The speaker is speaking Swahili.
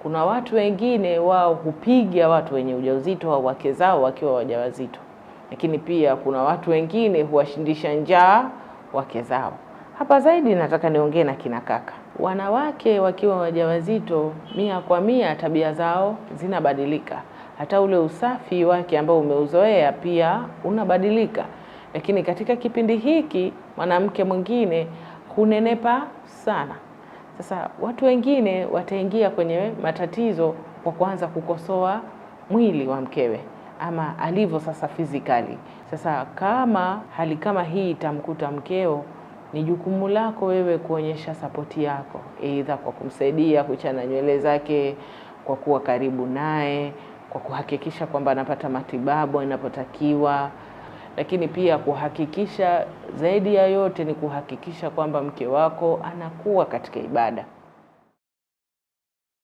Kuna watu wengine wao hupiga watu wenye ujauzito au wake zao wakiwa wajawazito, lakini pia kuna watu wengine huwashindisha njaa wake zao. Hapa zaidi nataka niongee na kina kaka. Wanawake wakiwa wajawazito, 100% tabia zao zinabadilika, hata ule usafi wake ambao umeuzoea pia unabadilika. Lakini katika kipindi hiki mwanamke mwingine hunenepa sana. Sasa watu wengine wataingia kwenye matatizo kwa kuanza kukosoa mwili wa mkewe ama alivyo sasa physically. Sasa kama hali kama hii itamkuta mkeo, ni jukumu lako wewe kuonyesha sapoti yako, aidha kwa kumsaidia kuchana nywele zake, kwa kuwa karibu naye, kwa kuhakikisha kwamba anapata matibabu inapotakiwa, lakini pia kuhakikisha, zaidi ya yote ni kuhakikisha kwamba mke wako anakuwa katika ibada.